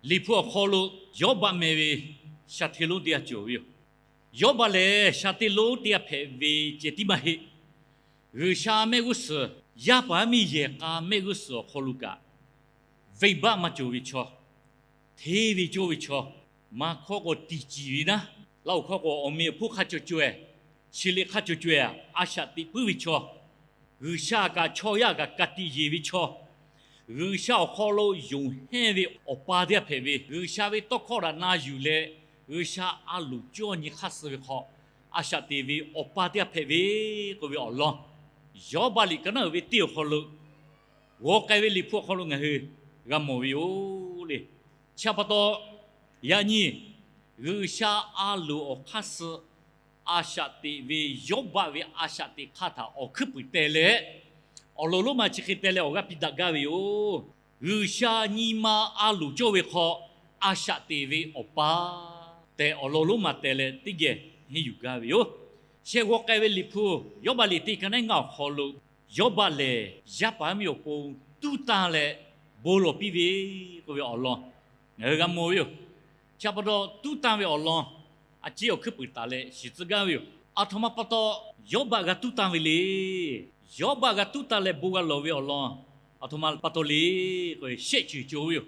Liꞈ hpu awˬ hk'aw lo Yawˇbaˆ meh ve sha hteˇ lonˉ teˇ g'aˇ cawˬ ve yoˬ. Yawˇbaˆ lehˬ sha hteˇ lonˉ teˇ g'aˇ hpehꞈ ve ceh tiˉ maˇ heˆ. G'uiˬsha mehˆ g'uˇ suhˍ, yaˇ paˍ yaˇ miˇ yehˬ k'a mehˆ g'uˇ suhˍ awˬ hk'aw lo kaꞈ, venˇbaˆ maˇ cawˬ ve chaw, hteˇ ve cawˇ ve chaw, maˇ hkawˇ k'o tiˍ ciˍ ve naˉ, laˇ oˬ hkawˇ k'o awˬ meꞈ awˬ hponˇ hk'a cawˬ caweh, chi liꞈ hk'a cawˬ caweh, a shaꞈ teꞈ puiˉ ve chaw, G'uiˬsha kaꞈ chaw yaˇ kaꞈ ka tiꞈ yeˬ ve chaw, G'uiˬsha awˬ hk'aw lo yonˍ hehnˇ ve awˬ pa teˇ g'aˇ hpehꞈ ve, G'uiˬsha ve tawˇ hkawˇ htaꞈ na yuˬ leh, G'uiˬsha a loˍ cawˇ nyi hk'aˇ suh ve hk'aw, a shaꞈ teꞈ ve awˬ pa teˇ g'aˇ hpehꞈ ve k'oˆ ve awˬ lawn, Yawˇbaˆ liꞈ ka naˉ uiˍ ve teˇ awˬ hk'aw lo, g'aw k'ai ve Liꞈ hpu awˬ hk'aw lo ngaˬ hui g'a mawˬ ve yoˬ le. Chi pa taw, yaꞈ nyi G'uiˬsha a loˍ awˬ hk'aˇ suh a shaꞈ teꞈ ve Yawˇbaˆ ve a shaꞈ teꞈ hk'aˇ htaꞈ awˬ hkuiˉ puiˍ teh leh, awˬ lawn lonˉ ma chi hk'e teh leh awˬ g'aˇ piˇ daꞈ gaˇ ve yoˬ. G'uiˬsha nyi ma a loˍ cawˇ ve hk'aw, a shaꞈ teꞈ ve awˬ pa tehꞈ awˬ lawn lonˉ ma teh leh teˇ geh henˇ yuˬ gaˇ ve yoˬ. Shehˆ g'aw k'ai ve Liꞈ hpu, Yawˇbaˆ liꞈ teˇ ka naˉ ngaˇ awˬ hk'aw lo, Yawˇbaˆ lehˬ yaˇ paˍ yaˇ miˇ awˬ pon tuˉ tanˇ leh bon lawˬ piˇ ve k'oˆ ve awˬ lawn ngaˬ hui g'a mawˬ ve yoˬ. Chi pa taw tuˉ tanˇ ve awˬ lawn a ciˉ awˬ hkuiˉ puiˍ taˍ leh shiˍ tcuh gaˇ ve yoˬ. Aˬ htoꞈ ma pa taw Yawˇbaˆ g'a tuˉ tanˇ ve le. Yawˇbaˆ g'a tuˉ tanˇ leh bon g'a lawˬ ve awˬ lawn aˬ htoꞈ ma pa taw le k'o, shehˆ ceuˬ cawˬ ve yoˬ.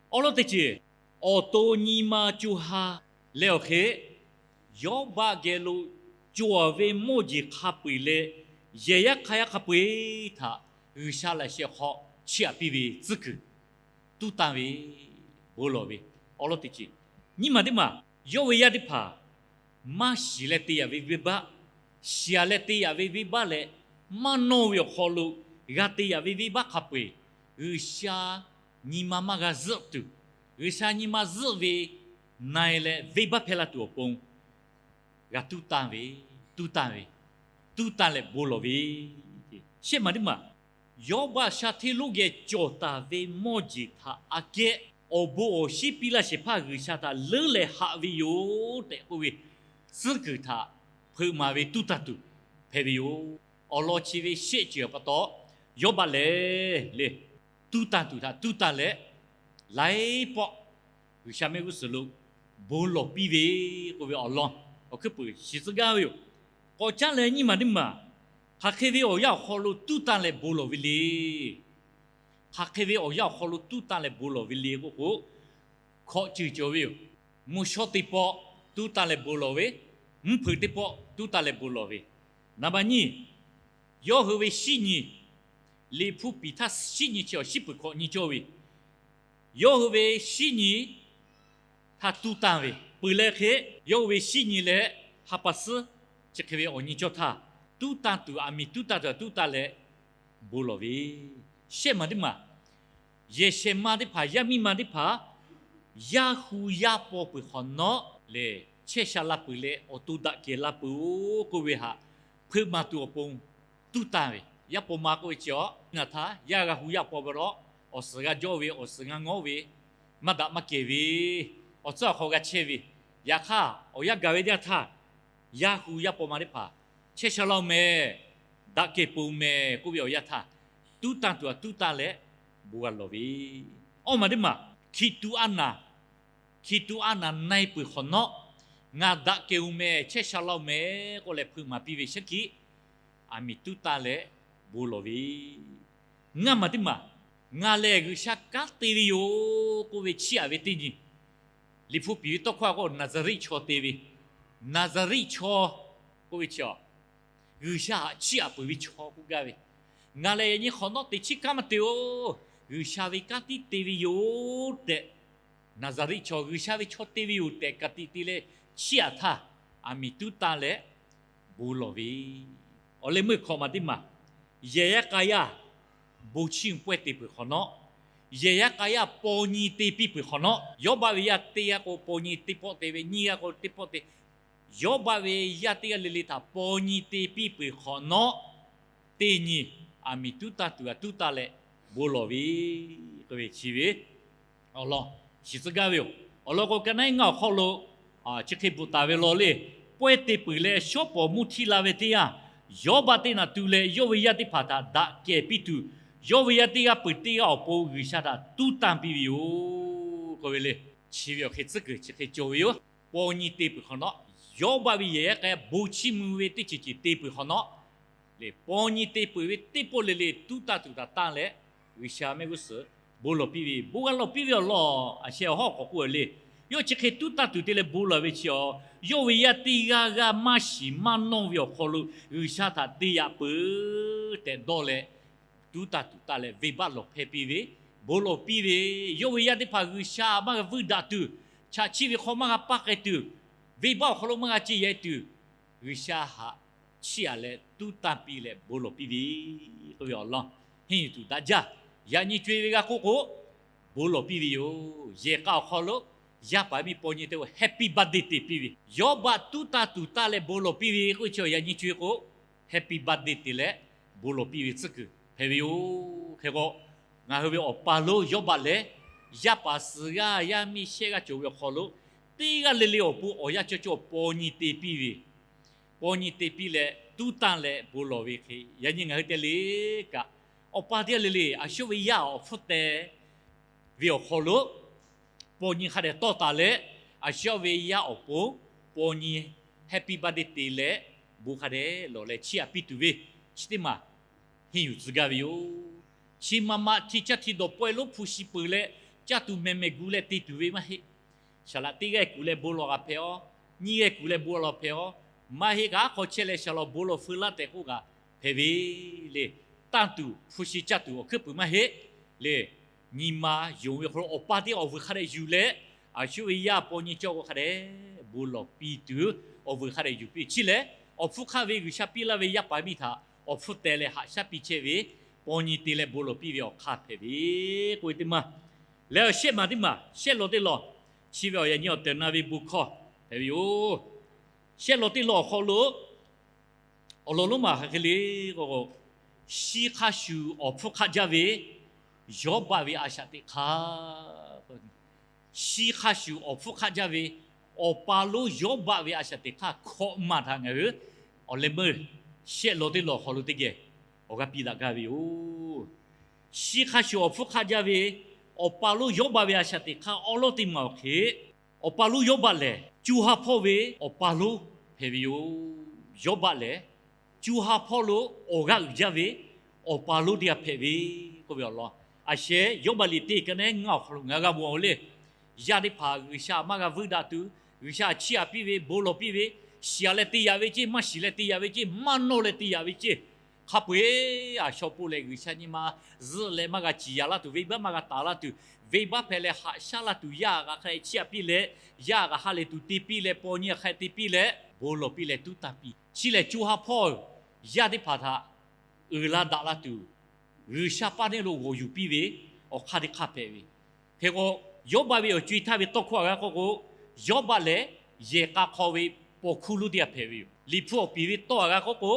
Awˉ lawˉ teˇ ceuˬ, awˬ to nyi ma co ha leh awˬ hk'e, Yawˇbaˆ geh lo cawˬ ve mawˇ jeˬ hk'a peu-eˬ leh yehˬ yaˇ hk'aˇ yaˇ hk'a peu-eˬ htaꞈ G'uiˬsha laꞈ sheh hk'aw chiˇ aꞈ piˇ ve tcuhˉ kuiˬ, tuˉ tanˇ ve, bon lawˬ ve, awˉ lawˉ teˇ ceuˬ. Nyiˇ maˬ teˇ maˬ, yawˇ ve yaˇ teˇ hpaˍ maˇ shiˍ leh te yaꞈ ve venˇbaˆ, shiˍ-aˬ leh te yaꞈ ve venˇbaˆ leh maˇ nawˇ ve awˬ hk'aw lo g'a te yaꞈ ve venˇbaˆ hk'a peu-eˬ, G'uiˬsha nyi ma maˇ g'a zuhˆ tuˬ, G'uiˬsha nyi ma zuhˆ ve na-e leh venˇbaˆ hpehˇ laˇ tuˬ awˬ pon g'a tuˉ tanˇ ve, tuˉ tanˇ ve, tuˉ tanˇ leh bon lawˬ ve, shehˆ maˬ teˇ maˬ, Yawˇbaˆ sha hteˇ lonˉ geh cawˬ taˍ ve mawˇ jeˬ htaꞈ aꞈ kehˉ awˬ bon awˬ shinˉ piˇ laˇ shehˍ hpaˇ G'uiˬsha htaꞈ leuˉ leh haꞈ ve yoˬ tehꞈ k'oˆ ve tcuhˉ kuiˬ htaꞈ hpeuꞈ maˍ ve tuˉ tanˇ tuˬ hpehꞈ ve yoˬ. Awˬ lawn chi ve shehˆ ceuˬ pa taw, Yawˇbaˆ lehˬ le, tuˉ tanˇ tuˬ htaꞈ tuˉ tanˇ leh, laiˉ pawˆ G'uiˬsha mehˆ g'uˇ suhˍ lo bon lawˬ piˇ ve k'oˆ ve awˬ lawn awˬ hkuiˉ puiˍ shiˍ tcuh gaˇ ve yoˬ. K'awꞈ caˉ leh nyiˇ maˬ teˇ maˬ, hk'aˬ hk'e ve awˬ yanˇ awˬ hk'aw lo tuˉ tanˇ leh bon lawˬ ve le. Hk'aˬ hk'e ve awˬ yanˇ awˬ hk'aw lo tuˉ tanˇ leh bon lawˬ ve le k'oˆ k'o, hkawꞈ ceuˬ cawˬ ve yoˬ. Mvuhˇ shawˉ teˇ pawˆ tuˉ tanˇ leh bon lawˬ ve, mvuhˇ hpeuꞈ teˇ pawˆ tuˉ tanˇ leh bon lawˬ ve. Naˍ baˬ nyiˇ, yawˇ hui ve shinˉ nyi, Liꞈ hpu piˍ htaˇ shinˉ nyi chi awˬ shiˉ peuˬ hkawꞈ nyi cawˇ ve, yawˇ hui ve shinˉ nyi htaˇ tuˉ tanˇ ve peuˬ leh hk'e, yawˇ hui ve shinˉ nyi leh ha pa suhˉ chi hk'e ve awˬ nyi cawˇ htaˇ, tuˉ tanˇ tuˬ aˬ miˍ tuˉ tanˇ tuˬ aꞈ tuˉ tanˇ leh bon lawˬ ve, shehˆ maˬ teˇ maˬ, yehˬ shehˍ ma teˇ hpaˍ, yaˇ miˇ ma teˇ hpaˍ, yaˇ hu yaˇ paw peuˬ hk'awꞈ nawˉ lehˬ, chehˇ sha la peuˬ leh awˬ to daꞈ kehˬ la peuˬ-oˬ k'oˆ ve htaꞈ hpeuꞈ maˍ tuˬ awˬ pon tuˉ tanˇ ve, yaˇ paw ma k'oˆ ve chi awˬ naˬ htaˇ yaˇ g'a hu yaˇ paw ve lawˬ, awˬ suhˍ g'a jawˇ ve, awˬ suhˍ g'a ngawˉ ve, maˇ daꞈ maˇ kehˬ ve, awˬ tcuhˉ awˬ hk'aw g'a chehˇ ve, yaꞈ hk'aˇ awˬ yanˇ gaˬ ve teˇ yanˇ htaˇ, yaˇ hu yaˇ paw ma teˇ hpaˍ chehˇ sha la-oˬ mehˍ, daꞈ kehˬ peuˬ mehˍ k'oˆ ve awˬ yanˇ htaˇ, tuˉ tanˇ tuˬ aꞈ tuˉ tanˇ leh bon g'a lawˬ ve, awˇ maˬ teˇ maˬ, hkiˬ tuꞈ a naˬ, hkiˬ tuꞈ a naˬ na-e peuˬ hk'awꞈ nawˉ, ngaˬ daꞈ kehˬ-oˬ mehˍ, chehˇ sha la-oˬ mehˍ k'oˆ leh hpeuꞈ maˍ piˇ ve shaˉ hkiˆ, aˬ miˍ tuˉ tanˇ leh bon lawˬ ve, ngaˇ maˬ teˇ maˬ, ngaˬ lehˬ G'uiˬsha kanˉ te ve yoˬ k'oˆ ve chiˇ aꞈ ve teˇ nyi, Liꞈ hpu piˍ ve tawˇ hkawˇ k'o Naˍzaˍriˆ chaw te ve, Naˍzaˍriˆ chaw k'oˆ ve chi a, G'uiˬsha htaꞈ chiˇ aꞈ peuˬ ve chaw k'oˆ gaˇ ve, ngaˬ lehˬ yaꞈ nyi hk'awꞈ nawˉ te chiˉ kanˉ maˇ te-oˬ, G'uiˬsha ve kanˉ tiˉ te ve yoˬ tehꞈ, Naˍzaˍriˆ chaw G'uiˬsha ve chaw te ve yoˬ tehꞈ ka tiꞈ te leh chiˇ aꞈ htaˇ, aˬ miˍ tuˉ tanˇ leh bon lawˬ ve, awˬ leh meuˇ hkawꞈ maˬ teˇ maˬ, yehˬ yaˇ k'a yaˇ bon chiˇ pawehˇ te peuˬ hk'awꞈ nawˉ, yehˬ yaˇ k'a yaˇ paw nyi te piˇ peuˬ hk'awꞈ nawˉ, Yawˇbaˆ ve yaˇ teˇ g'aˇ k'o paw nyi teˇ pawˆ te ve, nyiˇ g'aˇ k'o teˇ pawˆ te, Yawˇbaˆ ve yaˇ teˇ g'aˇ le le htaꞈ paw nyi te piˇ peuˬ hk'awꞈ nawˉ, teˇ nyi aˬ miˍ tuˉ tanˇ tuˬ aꞈ tuˉ tanˇ leh bon lawˬ ve, k'oˆ ve chi ve awˬ lawn shiˍ tcuh gaˇ ve yoˬ. Awˬ lawn k'o ka naˉ ngaˇ awˬ hk'aw lo chi hk'e bvuhꞈ taˍ ve law le, pawehˇ te peuˬ leh shawˉ pawˍ mvuhˇ htiˇ la ve teˇ yanˇ, Yawˇbaˆ teˇ naꞈ tu leh yawˇ ve yaˇ teˇ hpaˍ htaꞈ daꞈ kehˬ piˇ tuˬ, yawˇ ve yaˇ teˇ g'aˇ peuˬ teˇ g'aˇ awˬ pon G'uiˬsha htaꞈ tuˉ tanˇ piˇ ve yoˬ. k'oˆ ve le. Chi ve awˬ hk'e tcuhˉ kuiˬ chi hk'e cawˬ ve yoˬ. Paw nyi te peuˬ hk'awꞈ nawˉ, Yawˇbaˆ ve yehˬ yaˇ k'ai bon chiˇ mvuh ve teˇ ceuˬ ceuˬ te peuˬ hk'awꞈ nawˉ, le paw nyi te peuˬ ve teˇ pawˆ le le tuˉ tanˇ tuˬ htaꞈ tanˇ leh, G'uiˬsha mehˆ g'uˇ suhˍ bon lawˬ piˇ ve, bon g'a lawˬ piˇ ve awˬ lawn a sheh awˬ hawˉ k'awꞈ k'oˆ le. Yawˇ chi hk'e tuˉ tanˇ tuˬ te leh bon lawˬ ve chi awˬ, yawˇ ve yaˇ teˇ g'aˇ g'aˇ maˇ shiˍ maˇ nawˇ ve awˬ hk'aw lo G'uiˬsha htaꞈ te yaꞈ peuˬ tehꞈ dawˇ leh, tuˉ tanˇ tuˬ tanˇ leh venˇbaˆ lawˬ hpehˇ piˇ ve, bon lawˬ piˇ ve, yawˇ ve yaˇ teˇ hpaˍ G'uiˬsha maˇ g'a vuiˇ daꞈ tuˬ, chaꞈ chiˆ ve hk'aw maˇ g'a paˇ k'ai tuˬ, venˇbaˆ awˬ hk'aw lo maˇ g'a ce yehˬ tuˬ, G'uiˬsha htaꞈ chiˇ aꞈ leh tuˉ tanˇ piˇ leh bon lawˬ piˇ ve, k'oˆ ve awˬ lawn henˇ yuˬ tuˬ daꞈ jaˇ. Yaꞈ nyi co-e ve g'a k'oˆ k'o, bon lawˬ piˇ ve yoˬ. Yehˬ k'a awˬ hk'aw lo yaˇ paˍ miˇ paw nyi teˇ g'aˇ happy birthday te piˇ ve, Yawˇbaˆ tuˉ tanˇ tuˬ tanˇ leh bon lawˬ piˇ ve k'oˆ ve chi yaꞈ nyi co-e k'o, happy birthday te leh bon lawˬ piˇ ve tcuhˉ kuiˬ hpehꞈ ve yoˬ. Hk'e k'o, ngaˬ hui ve awˬ pa lonˉ Yawˇbaˆ lehˬ, yaˇ paˍ suhˍ g'aˇ yaˇ miˇ shehˆ g'aˇ cawˬ ve awˬ hk'aw lo, teˇ g'aˇ le le awˬ pon awˬ yanˇ cawˇ cawˇ paw nyi te piˇ ve, paw nyi te piˇ leh tuˉ tanˇ leh bon lawˬ ve hk'e, yaꞈ nyi ngaˬ hui te le kaꞈ, awˬ pa teˇ g'aˇ le le a shu ve yaˇ awˬ hpfuhˇ teh ve awˬ hk'aw lo paw nyi hk'a dehꞈ tawˇ taˍ leh, a shu ve yaˇ awˬ pon paw nyi happy birthday te leh bon hk'a dehꞈ lawˬ leh chiˇ aꞈ piˇ tuˬ ve, chi teˇ maˬ henˇ yuˬ tcuh gaˇ ve yoˬ. Chi ma ma hti caˇ hti dawˬ pawehˇ lonˉ hpu shi peuˬ leh, caˇ tuˬ mehˬ mehˬ gu leh te tuˬ ve maˇ heˆ. Saˍ laꞈ teˇ g'aˇ kuˬ leh bon lawˬ kaꞈ hpehꞈ-aw, nyiˇ g'aˇ kuˬ leh bon lawˬ hpehꞈ-aw, maˇ heˆ kaꞈ aˉ hk'aw chehˇ leh saˍ laꞈ bon lawˬ feu laˇ tehꞈ k'oˆ kaꞈ hpehꞈ ve le. Tanˇ tuˬ hpu shi caˇ tuˬ awˬ hkuiˉ puiˍ maˇ heˆ le. Nyi ma yonˍ ve hk'aw lo awˬ pa teˇ g'aˇ awˬ vuiˬ hk'a dehꞈ yuˬ leh, a shu ve yaˇ paw nyi cawˇ k'o hk'a dehꞈ bon lawˬ piˇ tuˬ awˬ vuiˬ hk'a dehꞈ yuˬ piˇ. Chi lehˬ, awˬ hpfuhˇ hk'aˆ ve G'uiˬsha piˇ laˇ ve yaˇ paˍ miˇ htaꞈ awˬ hpfuhˇ teh leh haꞈ shaˉ piˇ chehˇ ve, paw nyi te leh bon lawˬ piˇ ve awˬ hk'aˇ hpehꞈ ve k'oˆ ve teˇ maˬ. Leh awˬ shehˆ maˬ teˇ maˬ, shehˆ law teˇ law, chi ve awˬ yaꞈ nyi awˬ tehˬ awˬ na ve bon hkawˇ hpehꞈ ve yoˬ. Shehˆ law teˇ law awˬ hk'aw lo awˬ lawn lonˉ maˬ hk'aˬ hk'e le k'o, shi hk'a shuˍ awˬ hpfuhˇ hk'aˆ jaˇ ve Yawˇbaˆ ve a shaꞈ teꞈ hk'aˇ, shi hk'a shuˍ awˬ hpfuhˇ hk'aˆ jaˇ ve awˬ pa lonˉ Yawˇbaˆ ve a shaꞈ teꞈ hk'aˇ hkawꞈ maˬ htaꞈ ngaˬ hui awˬ leh meuˇ shehˆ law teˇ law awˬ hk'aw lo teˇ geh awˬ g'aˇ piˇ daꞈ gaˇ ve yoˬ. Shi hk'a shuˍ awˬ hpfuhˇ hk'aˆ jaˇ ve awˬ pa lonˉ Yawˇbaˆ ve a shaꞈ teꞈ hk'aˇ awˉ lawˉ teˇ maˬ awˬ hk'e, awˬ pa lonˉ Yawˇbaˆ lehˬ, co ha hpawˇ ve awˬ pa lonˉ hpehꞈ ve yoˬ. Yawˇbaˆ lehˬ, co ha hpawˇ lo awˬ g'aˇ uiˍ jaˇ ve awˬ pa lonˉ teˇ g'aˇ hpehꞈ ve k'oˆ ve awˬ lawn, a sheh Yawˇbaˆ liꞈ teˇ ka neˉ ngaˇ awˬ hk'aw lo ngaˬ g'a mawˬ-o le. Yaˇ teˇ hpaˍ G'uiˬsha maˇ g'a vuiˇ daꞈ tuˬ, G'uiˬsha chiˇ aꞈ piˇ ve, bon lawˬ piˇ ve, shiˍ-a leh te yaꞈ ve ceˇ, maˇ shiˍ leh te yaꞈ ve ceˇ, maˇ nawˇ leh te yaꞈ ve ceˇ, hk'a peu-eˬ a shaw poˆ leh G'uiˬsha nyi ma zuhˆ leh maˇ g'a ciˍ yaꞈ laˇ tuˬ, venˇbaˆ maˇ g'a taˍ laˇ tuˬ, venˇbaˆ hpehꞈ leh haꞈ shaˉ laˇ tuˬ, yaˇ g'a hk'a chiˇ aꞈ piˇ leh, yaˇ g'a ha lehˬ tuˬ te piˇ leh, paw nyi hk'a te piˇ leh, bon lawˬ piˇ leh tuˉ tanˇ piˇ. Chi lehˬ, co ha hpawˇ yaˇ teˇ hpaˍ htaꞈ uiˍ la daꞈ laˇ tuˬ, G'uiˬsha paˇ neˇ lo g'awˬ yuˬ piˇ ve awˬ hk'aˇ teˇ hk'aˇ hpehꞈ ve. Hk'e k'o, Yawˇbaˆ ve awˬ co-e htaˇ ve tawˇ hkawˇ a g'a k'oˆ k'o, Yawˇbaˆ lehˬ yehˬ k'a hk'aw ve paw hkuˇ lonˉ teˇ g'aˇ hpehꞈ ve yoˬ. Liꞈ hpu awˬ piˍ ve tawˇ a g'a k'oˆ k'o,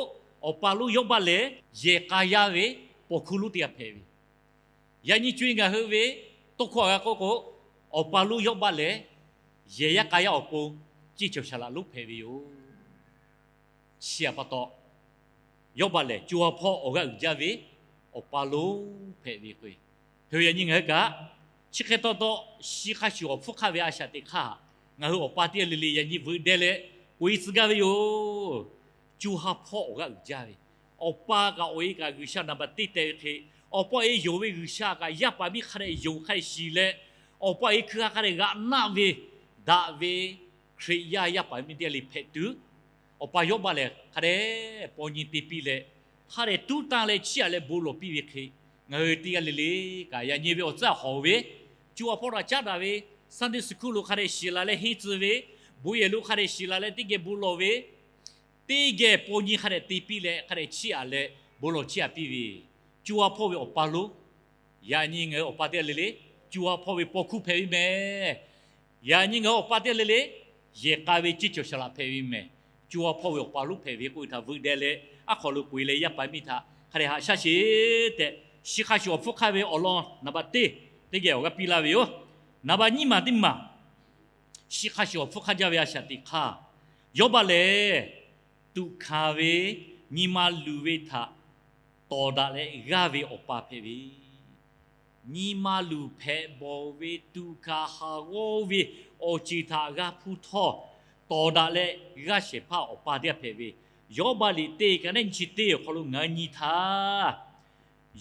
awˬ pa lonˉ Yawˇbaˆ lehˬ yehˬ k'a yaˇ ve paw hkuˇ lonˉ teˇ g'aˇ hpehꞈ ve. Yaꞈ nyi co-e ngaˬ hui ve tawˇ hkawˇ a g'a k'oˆ k'o, awˬ pa lonˉ Yawˇbaˆ lehˬ yehˬ yaˇ k'a yaˇ awˬ pon ceˇ cawˬ shaˍ laꞈ lonˉ hpehꞈ ve yoˬ. Chi aꞈ pa taw, Yawˇbaˆ lehˬ co ha hpawˇ awˬ g'aˇ uiˍ jaˇ ve awˬ pa lonˉ hpehꞈ ve k'o, hk'e-o yaꞈ nyi ngaˬ hui kaꞈ, chi hk'e taw taw, shi hk'a shuˍ awˬ hpfuhˇ hk'aˆ ve a shaꞈ teꞈ hk'aˇ, ngaˬ hui awˬ pa teˇ g'aˇ le le yaꞈ nyi veuꞈ deh leh k'oꞈ-e tcuh gaˇ ve yoˬ. Co ha hpawˇ awˬ g'aˇ uiˍ jaˇ ve, awˬ pa kaꞈ awˬ e kaꞈ G'uiˬsha naˍ baˬ teˇ teh ve hk'e, awˬ pa awˬ e yonˍ ve G'uiˬsha kaꞈ yaˇ paˍ miˇ hk'a dehꞈ yonˍ hk'a dehꞈ shiˍ leh, awˬ pa awˬ e hkui ha hk'a dehꞈ g'aꞈ naˆ ve, daꞈ ve Hkriꞈ yaˇ yaˇ paˍ miˇ teˇ g'aˇ le hpehꞈ tuˬ, awˬ pa Yawˇbaˆ lehˬ hk'a dehꞈ paw nyi te piˇ leh, hk'a dehꞈ tuˉ tanˇ leh chiˇ aꞈ leh bon lawˬ piˇ ve hk'e, ngaˬ hui teˇ g'aˇ le le kaꞈ yaꞈ nyi ve awˬ tcuhˉ awˬ hawˍ ve, co ha hpawˇ htaꞈ caˉ daꞈ ve, Sunday school lo hk'a dehꞈ shiˍ laˬ leh henˇ tcuh ve, bon yehˬ lo hk'a dehꞈ shiˍ laˬ leh teˇ geh bon lawˬ ve, teˇ geh paw nyi hk'a dehꞈ te piˇ leh hk'a dehꞈ chiˇ aꞈ leh bon lawˬ chiˇ aꞈ piˇ ve, co ha hpawˇ ve awˬ pa lonˉ, yaꞈ nyi ngaˬ hui awˬ pa teˇ g'aˇ le le, co ha hpawˇ ve paw hkuˇ hpehꞈ ve mehˍ. Yaꞈ nyi ngaˬ hui awˬ pa teˇ g'aˇ le le, yehˬ k'a ve ceˇ cawˬ shaˍ laꞈ hpehꞈ ve mehˍ. Co ha hpawˇ ve awˬ pa lonˉ hpehꞈ ve k'oˆ ve htaꞈ veuꞈ deh leh, aˉ hk'aw lo k'oꞈ-e leh yaˇ paˍ miˇ htaꞈ hk'a dehꞈ haꞈ shaˉ sheˍ tehꞈ, shi hk'a shuˍ awˬ hpfuhˇ hk'aˆ ve awˬ lawn naˍ baˬ teˇ, teˇ geh awˬ g'aˇ piˇ laˇ ve yoˬ. Naˍ baˬ nyiˇ maˬ teˇ maˬ, shi hk'a shuˍ awˬ hpfuhˇ hk'aˆ jaˇ ve a shaꞈ teꞈ hk'aˇ, Yawˇbaˆ lehˬ tuꞈ hkanˍ ve, nyi ma luˬ ve htaꞈ tawˍ daꞈ leh g'aˇ ve awˬ pa hpehꞈ ve, Nyi ma luˬ hpehꞈ bawˬ ve, tuꞈ kaꞈ haˍ g'awˇ ve, awˬ ceuˬ htaꞈ g'a hpu htawˇ, tawˍ daꞈ leh g'aˇ shehˍ hpaˇ awˬ pa teˇ g'aˇ hpehꞈ ve, Yawˇbaˆ liꞈ teˇ ka neˉ nyiˇ chi teˇ awˬ hk'aw lo ngaˬ hui nyi htaˇ,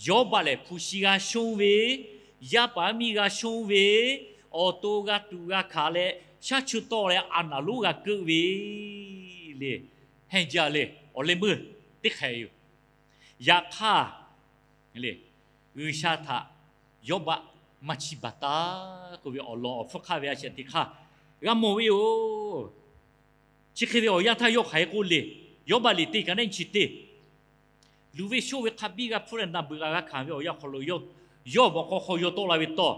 Yawˇbaˆ lehˬ hpu shi g'a shonˇ ve, yaˇ paˍ miˇ g'a shonˇ ve, awˬ to g'a tuꞈ g'a hkanˍ leh shaˉ chu tawˆ leh a naˍ lonˉ g'a keuˆ ve le. Hehnˇ jaˇ le, awˬ leh meuˇ teˇ hk'e yoˬ. Yaꞈ hk'aˇ, G'uiˬsha htaꞈ Yawˇbaˆ maˇ chiˇ baˬ taˉ k'oˆ ve awˬ lawn awˬ hpfuhˇ hk'aˇ ve a shaꞈ teꞈ hk'aˇ g'a mawˬ ve yoˬ. Chi hk'e ve awˬ yanˇ htaˇ yawˇ hk'aˬ hk'e k'oˆ le. Yawˇbaˆ liꞈ teˇ ka neˉ chi teˇ, luˬ ve shoˆ ve hk'a biˇ g'a hpuˇ leh naˬ beuꞈ g'a g'a hkanˍ ve awˬ yanˇ hk'aw lo, yawˇ awˬ bawꞈ hk'aw hk'aw yaw tawˆ la ve tawˇ,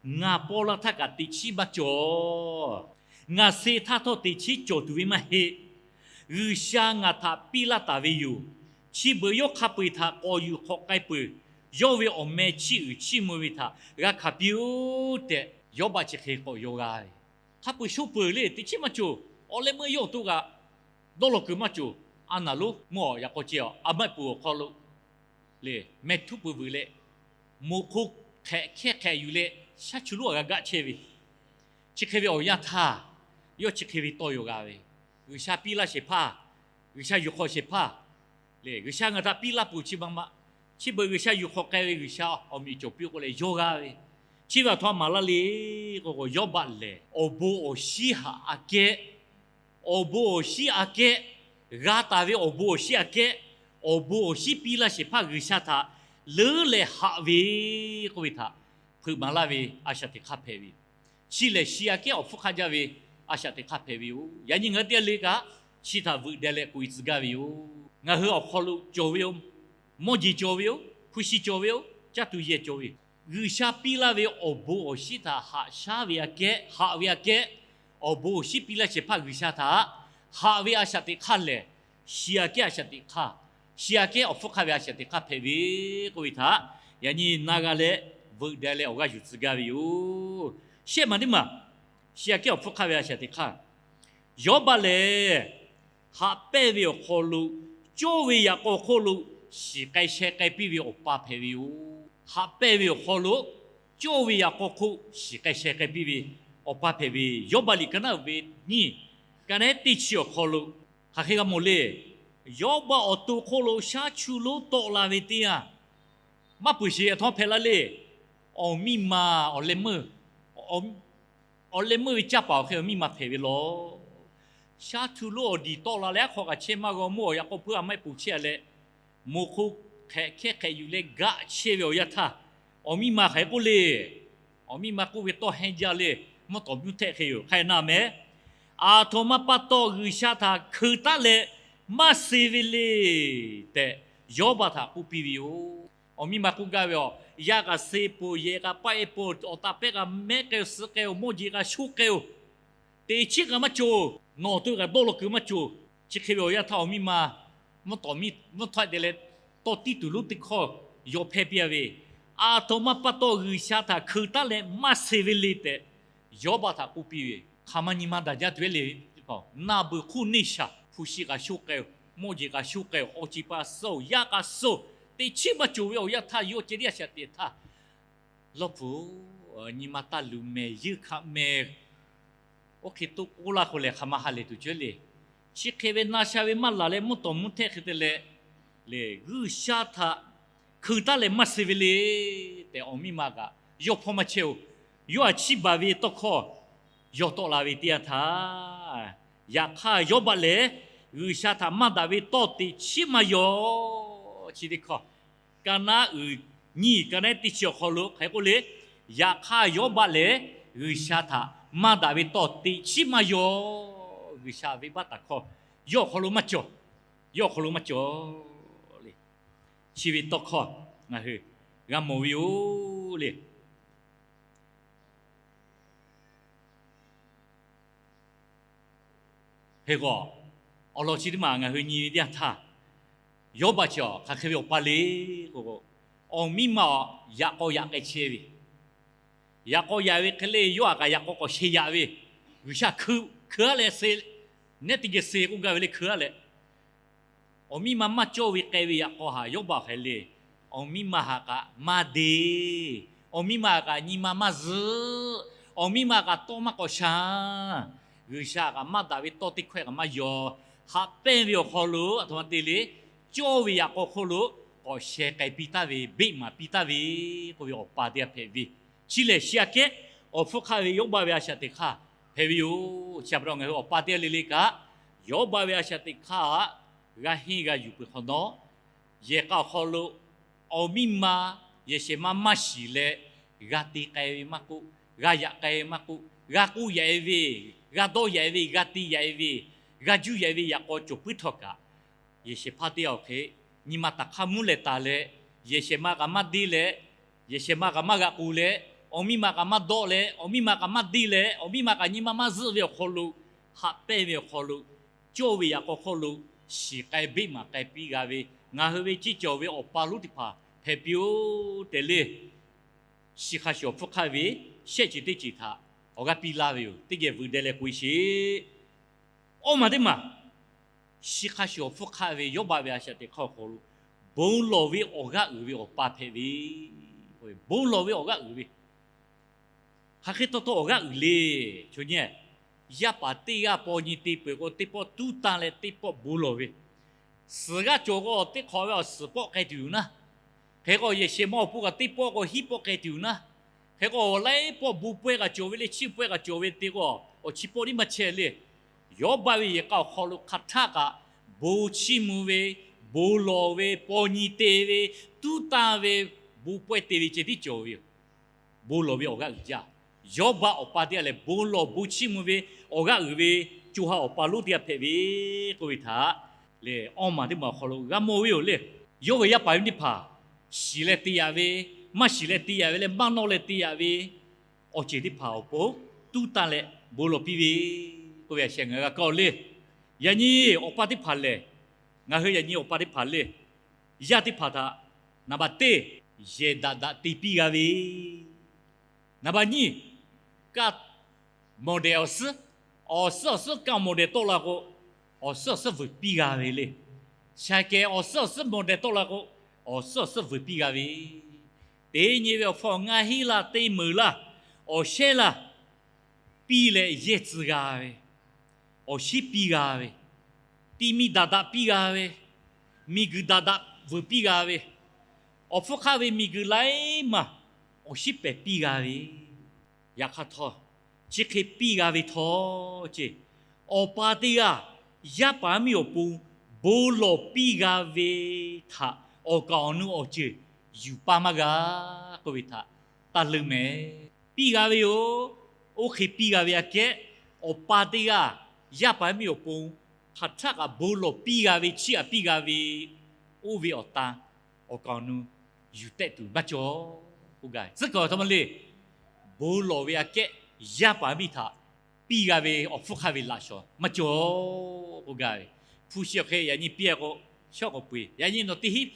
Ngaˬ paw la htaˇ kaꞈ teꞈ chiˉ maˇ cawˬ. Ngaˬ suh htaˇ htawˇ teꞈ chiˉ cawˬ tuˬ ve maˇ heˆ. G'uiˬsha ngaˬ htaꞈ piˇ laˇ taˍ ve yoˬ. Chi beuꞈ yawˇ hk'a peu-eˬ htaꞈ k'awꞈ yuˬ hk'awꞈ k'ai peuˬ. Yawˇ ve awˬ meh chiˇ uiˍ chiˇ mvuh ve htaꞈ g'a hkanˍ piˇ-oˆ tehꞈ, Yawˇbaˆ chi hk'e k'awꞈ yaw g'a ve. Hk'a peu-eˬ shoˆ peuˬ le, teꞈ chiˉ maˇ cawˬ. Awˬ leh meuˇ yawˇ awˬ to kaꞈ dawˇ law kuiˬ maˇ cawˬ. A naˍ lonˉ mvuhˇ awˬ yaꞈ k'aw ceh a maˆ peuˬ awˬ hk'aw lo le, meh htuˉ peuˬ vuiˬ leh, moˍ hk'oˆ hk'ehꞈ hkehˇ hk'ehꞈ yuˬ leh shaˉ chu lonˉ a g'a gaˆ chehˇ ve. Chi hk'e ve awˬ yanˇ htaˇ, yawˇ chi hk'e ve tawˇ yaw g'a ve, G'uiˬsha piˇ laˇ shehˍ hpaˇ, G'uiˬsha yuˬ hk'awꞈ shehˍ hpaˇ le, G'uiˬsha ngaˬ htaꞈ piˇ laˇ peuˬ chi ma ma, chi beuꞈ G'uiˬsha yuˬ hk'awꞈ k'ai ve G'uiˬsha awˬ meꞈ cawˬ piˇ k'oˆ leh yaw g'a ve. Chi ve aˬ htoꞈ ma maˍ laˇ le k'o, Yawˇbaˆ lehˬ awˬ bon awˬ shinˉ haꞈ aꞈ kehˉ, awˬ bon awˬ shinˉ aꞈ kehˉ, g'a taˍ ve awˬ bon awˬ shinˉ aꞈ kehˉ, awˬ bon awˬ shinˉ piˇ laˇ shehˍ hpaˇ G'uiˬsha htaꞈ leuˉ leh haꞈ ve k'oˆ ve htaꞈ hpeuꞈ maˍ laˇ ve a shaꞈ teꞈ hk'aˇ hpehꞈ ve yoˬ. Chi lehˬ shi aꞈ kehˉ awˬ hpfuhˇ hk'aˇ jaˇ ve a shaꞈ teꞈ hk'aˇ hpehꞈ ve yoˬ. Yaꞈ nyi ngaˬ hui teˇ g'aˇ le kaꞈ chi htaꞈ veuꞈ deh leh k'oꞈ-e tcuh gaˇ ve yoˬ. Ngaˬ hui awˬ hk'aw lo cawˬ ve yoˬ. Mawˇ jeˬ cawˬ ve yoˬ. Hpu shi cawˬ ve yoˬ. Caˇ tuˬ yehˬ cawˬ ve yoˬ. G'uiˬsha piˇ laˇ ve awˬ bon awˬ shinˉ htaꞈ haꞈ shaˉ ve aꞈ kehˉ, haꞈ ve aꞈ kehˉ, awˬ bon awˬ shinˉ piˇ laˇ shehˍ hpaˇ G'uiˬsha htaꞈ haꞈ ve a shaꞈ teꞈ hk'aˇ lehˬ, shi aꞈ kehˉ a shaꞈ teꞈ hk'aˇ, shi aꞈ kehˉ awˬ hpfuhˇ hk'aˇ ve a shaꞈ teꞈ hk'aˇ hpehꞈ ve k'oˆ ve htaꞈ yaꞈ nyi na g'a leh veuꞈ deh leh awˬ g'aˇ yuˬ tcuh gaˇ ve yoˬ. Shehˆ maˬ teˇ maˬ, shi aꞈ kehˉ awˬ hpfuhˇ hk'aˇ ve a shaꞈ teꞈ hk'aˇ, Yawˇbaˆ lehˬ haꞈ pehnˇ ve awˬ hk'aw lo cawˇ ve yaꞈ k'aw hk'oˆ lo shiˍ k'ai sheh k'ai piˇ ve awˬ pa hpehꞈ ve yoˬ. Haꞈ pehnˇ ve awˬ hk'aw lo cawˇ ve yaꞈ k'aw hk'oˆ shiˍ k'ai sheh k'ai piˇ ve awˬ pa hpehꞈ ve. Yawˇbaˆ liꞈ ka naˉ uiˍ ve nyiˇ, ka neˉ teˇ chi awˬ hk'aw lo hk'aˬ hk'e g'a mawˬ le. Yawˇbaˆ awˬ to hk'oˆ lo shaˉ chu lonˉ tawˆ la ve teˇ yanˇ, maˇ peuˬ sheˍ aˬ htoꞈ ma hpehꞈ la le. Awˬ miˇ ma, awˬ leh meuˇ, awˬ leh meuˇ ve caˇ paˍ awˬ hk'e awˬ miˇ ma hpehꞈ ve law. Shaˉ chu lonˉ awˬ diˬ tawˆ la leh aˉ hk'aw kaꞈ chehˇ maˇ g'a, mvuhˇ awˬ yaꞈ k'aw hpuiˇ a maˆ peuˬ chehˇ leh, moˍ hk'oˆ hk'ehꞈ hkehˇ hk'ehꞈ yuˬ leh gaˆ chehˇ ve awˬ yanˇ htaˇ, awˬ miˇ ma hk'aˬ hk'e k'oˆ le. Awˬ miˇ ma k'oˆ ve tawˇ hehnˇ jaˇ le. Mvuhˇ tawˍ mvuhˇ htehˆ hk'e yoˬ. Hk'a na meh, Aˬ htoꞈ ma pa taw G'uiˬsha htaꞈ hkeu taˉ leh maˇ suh ve le tehꞈ, Yawˇbaˆ htaꞈ k'oˆ piˇ ve yoˬ. Awˬ miˇ ma k'oˆ gaˇ ve, Yaˇ kaꞈ suh peuˬ, yehˬ kaꞈ paˆ e peuˬ, awˬ taˍ pehˉ kaꞈ mehˉ k'ai-o, suh k'ai-o, mawˇ jeˬ kaꞈ shoˆ k'ai-o, teꞈ chiˉ kaꞈ maˇ cawˬ. Nawˬ to kaꞈ dawˇ law kuiˬ maˇ cawˬ. Chi hk'e ve awˬ yanˇ htaˇ awˬ miˇ ma mvuhˇ tawˍ mvuhˇ htehˆ te leh tawˇ tiˉ tuˬ lonˉ teˇ hkawˇ yaw hpehˇ piˇ a ve, Aˬ htoꞈ ma pa taw G'uiˬsha htaꞈ hkeu taˉ leh maˇ suh ve le tehꞈ, Yawˇbaˆ htaꞈ k'oˆ piˇ ve. Hk'aˬ ma nyi ma daꞈ jaˇ tuˬ ve le. Naˬ beuꞈ hk'oˆ neˇ shaˍ, hpu shi kaꞈ shoˆ k'ai-o, mawˇ jeˬ kaꞈ shoˆ k'ai-o, awˬ ceˬ paˍ suh-o, yaˇ kaꞈ suh-o, teꞈ chiˉ maˇ cawˬ ve awˬ yanˇ htaˇ yawˇ ceh tiˉ a shaꞈ teꞈ htaˇ, Lawˇ hpu, nyi ma taˇ luˬ mehˍ, yeunˇ hkanˍ mehˍ. Oˇ hk'e to k'oˆ laˇ k'o lehˬ, hk'aˬ ma ha lehˬ tuˬ cawˬ le. Chi hk'e ve na sha ve maˇ laˬ leh mvuhˇ tawˍ mvuhˇ htehˆ hk'e te leh, G'uiˬsha htaꞈ hkeu taˉ leh maˇ suh ve le tehꞈ, awˬ miˇ ma kaꞈ yawˇ hpawˇ maˇ chehˇ-o. Yawˇ htaꞈ chiˇ baˬ ve tawˇ hkawˇ yaw tawˆ la ve teˇ yanˇ htaˇ, yaꞈ hk'aˇ Yawˇbaˆ lehˬ G'uiˬsha htaꞈ maˇ daꞈ ve tawˇ teꞈ chiˉ maˇ yaw. Chi teˇ hkawˇ, ka naˉ uiˍ nyiˇ, ka naˉ teˇ chi awˬ hk'aw lo hk'aˬ hk'e k'oˆ le. Yaꞈ hk'aˇ Yawˇbaˆ lehˬ G'uiˬsha htaꞈ maˇ daꞈ ve tawˇ teꞈ chiˉ maˇ yaw. G'uiˬsha venˇbaˆ taˍ hkawˇ yawˇ awˬ hk'aw lo maˇ cawˬ. Yawˇ awˬ hk'aw lo maˇ cawˬ le. Chi ve tawˇ hkawˇ ngaˬ hui g'a mawˬ ve yoˬ le. Hk'e k'o, awˬ lawn chi teˇ maˬ ngaˬ hui nyi ve teˇ yanˇ htaˇ, Yawˇbaˆ chi hk'aˬ hk'e ve awˬ pa le k'o, awˬ miˇ ma awˬ yaꞈ k'aw yaꞈ k'ai chehˇ ve, yaꞈ k'aw yaꞈ ve hk'e le, yawˇ htaꞈ kaꞈ yaꞈ k'aw k'awꞈ sheh yaꞈ ve, G'uiˬsha hkeu, hkeu-a leh suh, neˉ teˇ geh suh k'oˆ gaˇ ve le, hkeu-a leh. Awˬ miˇ ma maˇ cawˇ ve k'ai ve yaꞈ k'aw htaꞈ Yawˇbaˆ hk'e le, awˬ miˇ ma htaꞈ kaꞈ maˇ deˬ. Awˬ miˇ ma kaꞈ nyi ma maˇ zuhˆ. Awˬ miˇ ma kaꞈ tawˇ maˇ k'awꞈ sha. G'uiˬsha kaꞈ maˇ daꞈ ve tawˇ teˇ hkawehˇ kaꞈ maˇ yaw. Haꞈ pehnˇ ve awˬ hk'aw lo aˬ htoꞈ ma te le, cawˇ ve yaꞈ k'aw hk'oˆ lo k'awꞈ sheh k'ai piˇ taˍ ve, beˆ maˍ piˇ taˍ ve k'oˆ ve awˬ pa teˇ g'aˇ hpehꞈ ve. Chi lehˬ, shi aꞈ kehˉ awˬ hpfuhˇ hk'aˆ ve Yawˇbaˆ ve a shaꞈ teꞈ hk'aˇ hpehꞈ ve yoˬ. Chi pa taw ngaˬ hui awˬ pa teˇ g'aˇ le le kaꞈ, Yawˇbaˆ ve a shaꞈ teꞈ hk'aˇ aꞈ g'a henˇ g'a yuˬ peuˬ hk'awꞈ nawˉ, yehˬ k'a awˬ hk'aw lo awˬ miˇ ma yehˬ shehˍ ma maˇ shiˍ leh, g'a te k'ai ve maˇ k'oˆ, g'a yaꞈ k'ai ve maˇ k'oˆ, g'a k'oˆ yaꞈ e ve, g'a dawˇ yaꞈ e ve, g'a te yaꞈ e ve, g'a juˇ yaꞈ e ve yaꞈ k'aw cawˬ puiˉ htawˇ kaꞈ, yehˬ shehˍ hpaˇ teˇ g'aˇ awˬ hk'e nyi ma taˍ hk'aˇ mvuhˇ leh taˍ leh, yehˬ shehˍ ma kaꞈ maˇ deˇ leh, yehˬ shehˍ ma kaꞈ maˇ g'a k'oˍ leh, awˬ miˇ ma kaꞈ maˇ dawˆ leh, awˬ miˇ ma kaꞈ maˇ deˇ leh, awˬ miˇ ma kaꞈ nyi ma maˇ zuhˆ ve awˬ hk'aw lo, haꞈ pehnˇ ve awˬ hk'aw lo, cawˇ ve yaꞈ k'aw hk'oˆ lo shiˍ k'ai beˆ maˍ k'ai piˇ g'a ve, ngaˬ hui ve ceˇ cawˬ ve awˬ pa lonˉ teˇ hpaˍ hpehꞈ piˇ-oˆ tehꞈ le. Shi hk'a shuˍ awˬ hpfuhˇ hk'aˆ ve shehˆ ceuˬ teˇ ceuˬ htaꞈ awˬ g'aˇ piˇ laˇ ve yoˬ. Teˇ geh vuiˬ deh leh k'oꞈ-e sheˍ. Awˇ maˬ teˇ maˬ, shi hk'a shuˍ awˬ hpfuhˇ hk'aˆ ve Yawˇbaˆ ve a shaꞈ teꞈ hk'aˇ awˬ hk'aw lo, bon lawˬ ve awˬ g'aˇ uiˍ ve awˬ pa hpehꞈ ve. Bon lawˬ ve awˬ g'aˇ uiˍ ve, hk'aˬ hk'e taw taw awˬ g'aˇ uiˍ le. Chaw nyi, yaˇ paˍ teˇ g'aˇ paw nyi te peuˬ k'o, teˇ pawˆ tuˉ tanˇ leh teˇ pawˆ bon lawˬ ve, suhˍ g'aˇ cawˬ k'o, teˇ hk'awꞈ ve awˬ suhˍ pawˆ k'ai tuˬ yoˬ naˉ. Hk'e k'o, yehˬ shehˍ ma awˬ pon kaꞈ teˇ pawˆ k'o hiˉ pawˆ k'ai tuˬ yoˬ naˉ. Hk'e k'o, awˬ laiˉ pawˆ bon pawehˇ kaꞈ cawˬ ve le, chiˇ pawehˇ kaꞈ cawˬ ve te k'o, awˬ chi pawˆ tiˉ maˇ chehˇ le. Yawˇbaˆ ve yehˬ k'a awˬ hk'aw lo hk'aˬ htaˆ kaꞈ bon chiˇ mvuh ve, bon lawˬ ve, paw nyi te ve, tuˉ tanˇ ve, bon pawehˇ te ve ceh tiˉ cawˬ ve yoˬ. Bon lawˬ ve awˬ g'aˇ uiˍ jaˇ. Yawˇbaˆ awˬ pa teˇ g'aˇ lehˬ, bon lawˬ bon chiˇ mvuh ve awˬ g'aˇ uiˍ ve co ha awˬ pa lonˉ teˇ g'aˇ hpehꞈ ve k'oˆ ve htaꞈ lehˬ, awˇ maˬ teˇ maˬ awˬ hk'aw lo g'a mawˬ ve yoˬ le. Yawˇ ve yaˇ paˍ ve teˇ hpaˍ shiˍ leh te yaꞈ ve, maˇ shiˍ leh te yaꞈ ve leh maˇ nawˆ leh te yaꞈ ve awˬ ceuˬ teˇ hpaˍ awˬ pon tuˉ tanˇ leh bon lawˬ piˇ ve k'oˆ ve a sheh ngaˬ hui g'a kaˇ-oˆ le. Yaꞈ nyi awˬ pa teˇ hpaˍ lehˬ, ngaˬ hui yaꞈ nyi awˬ pa teˇ hpaˍ le, yaˇ teˇ hpaˍ htaꞈ naˍ baˬ teˇ, yehˬ daꞈ daꞈ te piˇ g'a ve, naˍ baˬ nyiˇ, kaꞈ mawˬ dehˬ awˬ suhˉ, awˬ suhˉ awˬ suhˉ kaꞈ mawˬ dehˬ tawˆ la k'o, awˬ suhˉ awˬ suhˉ vuiˬ piˇ g'a ve le. Shaˍ kehˬ awˬ suhˉ awˬ suhˉ mawˬ dehˬ tawˆ la k'o, awˬ suhˉ awˬ suhˉ vuiˬ piˇ g'a ve. Teˇ nyi ve awˬ hpawˇ ngaˇ hinˉ laˇ, teˇ meunˍ laˇ, awˬ shehˉ laˇ, piˇ leh yehˇ tcuh g'a ve, awˬ shinˉ piˇ g'a ve, ti mi daꞈ daꞈ piˇ g'a ve, miˬguiˬ daꞈ daꞈ vuiˬ piˇ g'a ve, awˬ hpfuhˇ hk'aˆ ve miˬguiˬ laiˉ maˬ awˬ shinˉ pehˍ piˇ g'a ve, yaꞈ hk'aˇ htawˇ, chi hk'e piˇ g'a ve htawˇ ceh, awˬ pa teˇ g'aˇ yaˇ paˍ miˇ awˬ pon bon lawˬ piˇ g'a ve htaꞈ awˬ kaˍ awˬ nu awˬ ceuˬ yuˬ pa maˇ g'a k'oˆ ve htaꞈ taˇ leuˆ mehˍ. Piˇ g'a ve yoˬ. Oˇ hk'e piˇ g'a ve aꞈ kehˉ, awˬ pa teˇ g'aˇ yaˇ paˍ miˇ awˬ pon hk'aˬ htaˆ kaꞈ bon lawˬ piˇ g'a ve, chiˇ aꞈ piˇ g'a ve, oˇ ve awˬ tan awˬ kaˍ awˬ nu yuˬ tehˆ tuˬ maˇ cawˬ k'oˆ gaˇ ve. Tcuhˉ kaꞈ aˬ htoꞈ ma le, bon lawˬ ve aꞈ kehˉ yaˇ paˍ miˇ htaꞈ piˇ g'a ve awˬ hpfuhˇ hk'aˆ ve laꞈ shawˍ maˇ cawˬ k'oˆ gaˇ ve. Hpu shi awˬ hk'e yaꞈ nyi piˇ-a k'o, shawˉ k'awꞈ peu-eˬ. Yaꞈ nyi nawˬ teˇ hinˉ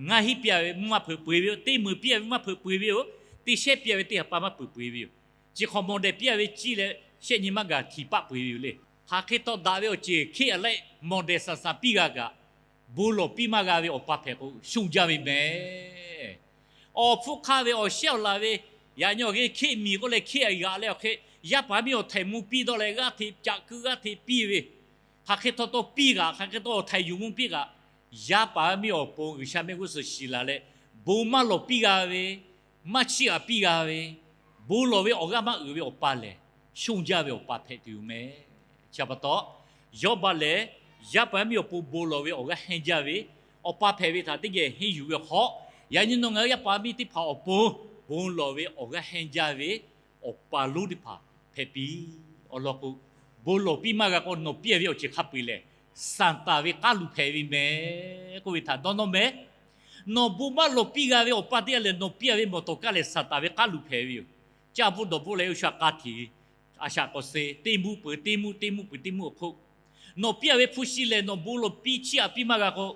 ngaˇ hinˉ piˇ-a ve mvuhˇ maˇ hpeuꞈ peu-eˬ ve yoˬ. Teˇ meunˍ piˇ-a ve mvuhˇ maˇ hpeuꞈ peu-eˬ ve yoˬ. Teˇ shehˉ piˇ-a ve teˇ ha pa maˇ peuˬ peu-eˬ ve yoˬ. Chi hk'awꞈ mawˬ dehˬ piˇ-a ve ciˇ leh shehˆ nyi maˇ gaˬ htiˍ paˆ peu-eˬ ve yoˬ le. Hk'aˬ hk'e taw daꞈ ve awˬ ceuˬ hk'eˆ aꞈ leh mawˬ dehˬ saˍ saˍ piˇ g'a kaꞈ, bon lawˬ piˇ maˇ g'a ve awˬ pa hpehꞈ k'o, shonˇ jaˇ ve mehˍ. Awˬ hpfuhˇ hk'aˆ ve awˬ shehˉ awˬ laˬ ve, yaꞈ nyi awˬ hk'e hk'eˆ miˬ k'oˆ leh hk'eˆ aꞈ g'aꞈ leh awˬ hk'e, yaˇ paˍ miˇ awˬ htaiˍ mvuh piˇ dawˇ leh g'aˇ hteꞈ caꞈ keu g'aˇ hteꞈ piˇ ve, hk'aˬ hk'e taw taw piˇ kaꞈ, hk'aˬ hk'e taw awˬ htaiˍ yuˬ mvuh piˇ kaꞈ, yaˇ paˍ miˇ awˬ pon G'uiˬsha mehˆ g'uˇ suhˍ shiˍ laˬ leh, bon maˇ lawˬ piˇ g'a ve, maˇ chiˇ aꞈ piˇ g'a ve, bon lawˬ ve awˬ g'aˇ maˇ uiˍ ve awˬ pa lehˬ, shonˇ jaˇ ve awˬ pa hpehꞈ tuˬ yoˬ mehˍ. Chi pa taw, Yawˇbaˆ lehˬ yaˇ paˍ miˇ awˬ pon bon lawˬ ve awˬ g'aˇ henˇ jaˇ ve, awˬ pa hpehꞈ ve htaꞈ teˇ geh henˇ yuˬ ve awˬ hk'aw, yaꞈ nyi nawˬ ngaˬ hui yaˇ paˍ miˇ teˇ hpaˍ awˬ pon bon lawˬ ve awˬ g'aˇ henˇ jaˇ ve awˬ pa lonˉ teˇ hpaˍ hpehꞈ piˇ. Awˬ lawn k'o, bon lawˬ piˇ maˇ g'a k'o, nawˬ piˇ-a ve awˬ ceuˬ hk'a peu-eˬ lehˬ, Saˍtanˍ ve k'aˉ luˬ hpehꞈ ve mehˍ k'oˆ ve htaꞈ dawˇ nawˇ mehˍ. Nawˬ bon maˇ lawˬ piˇ g'a ve awˬ pa teˇ g'aˇ lehˬ, nawˬ piˇ-a ve mawˬ tawˍ kaˇ lehˬ, Saˍtanˍ ve k'aˉ luˬ hpehꞈ ve yoˬ. Caˇ bvuhˆ dawˬ bvuhˆ leh g'uˇ sha k'a hteꞈ, a shaꞈ k'awꞈ se, teˇ mvuhˇ peuˬ teˇ mvuhˇ, teˇ mvuhˇ peuˬ teˇ mvuhˇ awˬ hk'oˆ, nawˬ piˇ-a ve hpu shi lehˬ, nawˬ bon lawˬ piˇ chiˇ aꞈ piˇ maˇ g'a k'o,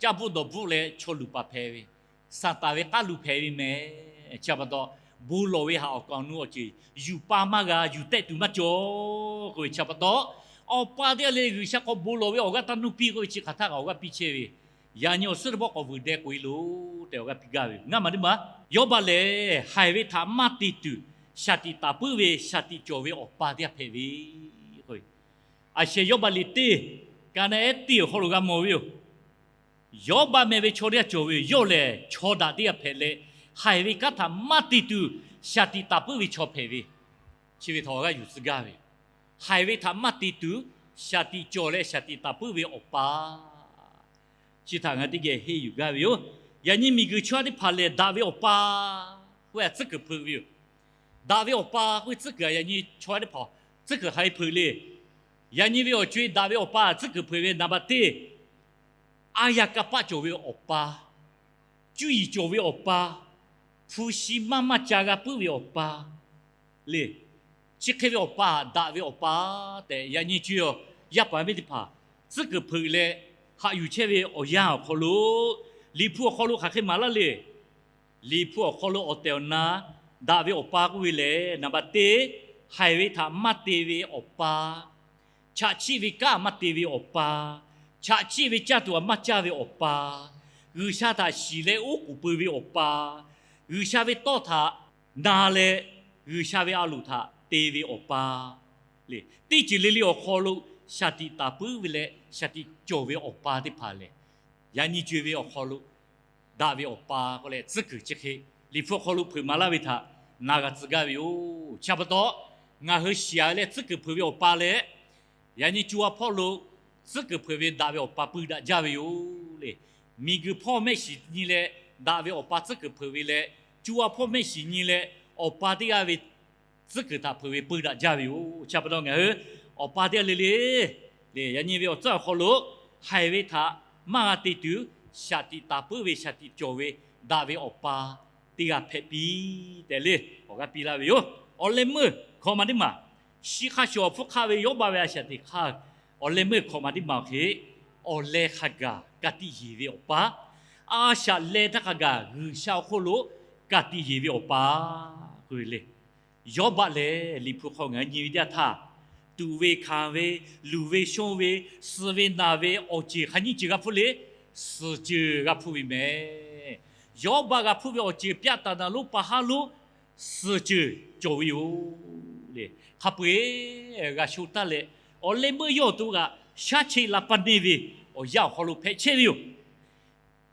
caˇ bvuhˆ dawˬ bvuhˆ leh chaw luˬ paˍ hpehꞈ ve, Saˍtanˍ ve k'aˉ luˬ hpehꞈ ve mehˍ. Chi pa taw, bon lawˬ ve htaꞈ awˬ kaˍ awˬ nu awˬ ceuˬ yuˬ pa maˇ g'a, yuˬ tehˆ tuˬ maˇ cawˬ k'oˆ ve chi pa taw, awˬ pa teˇ g'aˇ lehˬ G'uiˬsha hk'aw bon lawˬ ve awˬ g'aˇ taˇ nuˇ piˇ k'oˆ ve chi hk'aˬ htaˇ kaꞈ awˬ g'aˇ piˇ chehˇ ve, Yaꞈ nyi awˬ suhˉ teˇ pawˆ k'awꞈ vuiˬ deh k'oꞈ e loˬ tehꞈ awˬ g'aˇ piˇ gaˇ ve yoˬ. Ngaˇ maˬ teˇ maˬ, Yawˇbaˆ lehˬ haiˬ ve htaꞈ maˇ te tuˬ, shaˍ tiꞈ taˍ puiˉ ve shaˍ tiꞈ cawˬ ve awˬ pa teˇ g'aˇ hpehꞈ ve k'o, a sheh Yawˇbaˆ liꞈ teˇ, ka naˆ ehˉ teˇ awˬ hk'aw lo g'a mawˬ ve yoˬ. Yawˇbaˆ meh ve chaw teˇ g'aˇ cawˬ ve yoˬ. Yawˇ lehˬ chaw daꞈ teˇ g'aˇ hpehꞈ leh, haiˬ ve kanˉ htaꞈ maˇ te tuˬ, shaˍ tiꞈ taˍ puiˉ ve chaw hpehꞈ ve, chi ve htaꞈ awˬ g'aˇ yuˬ tcuh gaˇ ve yoˬ. Haiˬ ve htaꞈ maˇ te tuˬ, shaˍ tiꞈ cawˬ leh shaˍ tiꞈ taˍ puiˉ ve awˬ pa chi htaꞈ ngaˬ hui teˇ geh henˇ yuˬ gaˇ ve yoˬ. Yaꞈ nyi miˬguiˬ chaw yaˇ teˇ hpaˍ lehˬ, daꞈ ve awˬ pa k'oˆ ve htaꞈ tcuhˉ kuiˬ hpeuꞈ ve yoˬ. Daꞈ ve awˬ pa k'oˆ ve tcuhˉ kuiˬ yaꞈ nyi chaw yaˇ teˇ hpaˍ tcuhˉ kuiˬ hk'aˬ hk'e hpeuꞈ le. Yaꞈ nyi ve awˬ co e daꞈ ve awˬ pa tcuhˉ kuiˬ hpeuꞈ ve naˍ baˬ teˇ, aˉ yaˇ kanˇ paˆ cawˬ ve awˬ pa, cuˇ yiˍ cawˬ ve awˬ pa, hpu shi maˇ maˇ ca g'a puiˉ ve awˬ pa le. Chi hk'e ve awˬ pa, daꞈ ve awˬ pa tehꞈ yaꞈ nyi co e awˬ yaˇ paˍ yaˇ miˇ teˇ hpaˍ tcuhˉ kuiˬ hpeuꞈ leh haꞈ yuˬ chehˇ ve awˬ yanˇ awˬ hk'aw lo, Liꞈ hpu awˬ hk'aw lo hk'aˬ hk'e maˍ laˇ le. Liꞈ hpu awˬ hk'aw lo awˬ tehˬ awˬ na daꞈ ve awˬ pa k'oˆ ve lehˬ, naˍ baˬ teˇ, haiˬ ve htaꞈ maˇ te ve awˬ pa, chaꞈ chiˆ ve kanˉ maˇ te ve awˬ pa, chaꞈ chiˆ ve caˇ tuˬ maˇ caˇ ve awˬ pa, G'uiˬsha htaꞈ shiˍ leh oˉ k'oˍ pui ve awˬ pa, G'uiˬsha ve tawˇ htaꞈ na leh G'uiˬsha ve a loˍ htaꞈ te ve awˬ pa le. Teˇ ceuˬ le le awˬ hk'aw lo shaˍ tiꞈ taˍ puiˉ ve leh shaˍ tiꞈ cawˬ ve awˬ pa teˇ hpaˍ lehˬ, yaꞈ nyi co e ve awˬ hk'aw lo daꞈ ve awˬ pa k'oˆ leh tcuhˉ kuiˬ chi hk'e Liꞈ hpu awˬ hk'aw lo hpeuꞈ maˍ laˇ ve htaꞈ na g'a tcuh gaˇ ve yoˬ. Chi pa taw, ngaˬ hui shiˍ leh tcuhˉ kuiˬ hpeuꞈ ve awˬ pa leh, yaꞈ nyi co ha hpawˇ lo tcuhˉ kuiˬ hpeuꞈ ve daꞈ ve awˬ pa pui daꞈ jaˇ ve yoˬ le. Miˬguiˬ hpawˇ mehˆ shiˍ nyi leh daꞈ ve awˬ pa tcuhˉ kuiˬ hpeuꞈ ve leh, co ha hpawˇ mehˆ shiˍ nyi leh awˬ pa teˇ g'aˇ ve tcuhˉ kuiˬ htaꞈ hpeuꞈ ve pui daꞈ jaˇ ve yoˬ. Chi pa taw ngaˬ hui awˬ pa teˇ g'aˇ le le, le yaꞈ nyi ve awˬ tcuhˉ awˬ hk'aw lo haiˬ ve htaꞈ maˇ g'a te tuˬ, shaˍ tiꞈ taˍ puiˉ ve shaˍ tiꞈ cawˬ ve daꞈ ve awˬ pa teˇ g'aˇ hpehꞈ piˇ tehꞈ le awˬ g'aˇ piˇ laˇ ve yoˬ. Awˬ leh meuˇ hkawꞈ maˬ teˇ maˬ, shi hk'a shuˍ awˬ hpfuhˇ hk'aˆ ve Yawˇbaˆ ve a shaꞈ teꞈ hk'aˇ, awˬ leh meuˇ hkawꞈ maˬ teˇ maˬ awˬ hk'e, awˬ leh hk'a gaˬ ka tiꞈ yeˬ ve awˬ pa, a shaꞈ leh htaˇ hk'a gaˬ G'uiˬsha awˬ hk'oˆ lo ka tiꞈ yeˬ ve awˬ pa k'oˆ ve le. Yawˇbaˆ lehˬ Liꞈ hpu hk'aw ngaˬ hui nyi ve teˇ yanˇ htaˇ, tuꞈ ve hkanˍ ve, luˬ ve shonˇ ve, suh ve naˬ ve awˬ ceuˬ hk'a nyiˇ ceuˬ g'a hpfuhˆ le, suhˍ ceuˬ g'a hpfuhˆ ve mehˬ. Yawˇbaˆ g'a hpfuhˆ ve awˬ ceuˬ pyaˆ taˍ naˍ lonˉ pa haˉ lonˉ suhˍ ceuˬ cawˬ ve yoˬ le. Hk'a peu-eˬ g'a sho taˇ leh, awˬ leh meuˇ yawˇ awˬ to kaꞈ shaˉ cheˆ la paˇ neˇ ve awˬ yanˇ awˬ hk'aw lo hpehꞈ chehˇ ve yoˬ.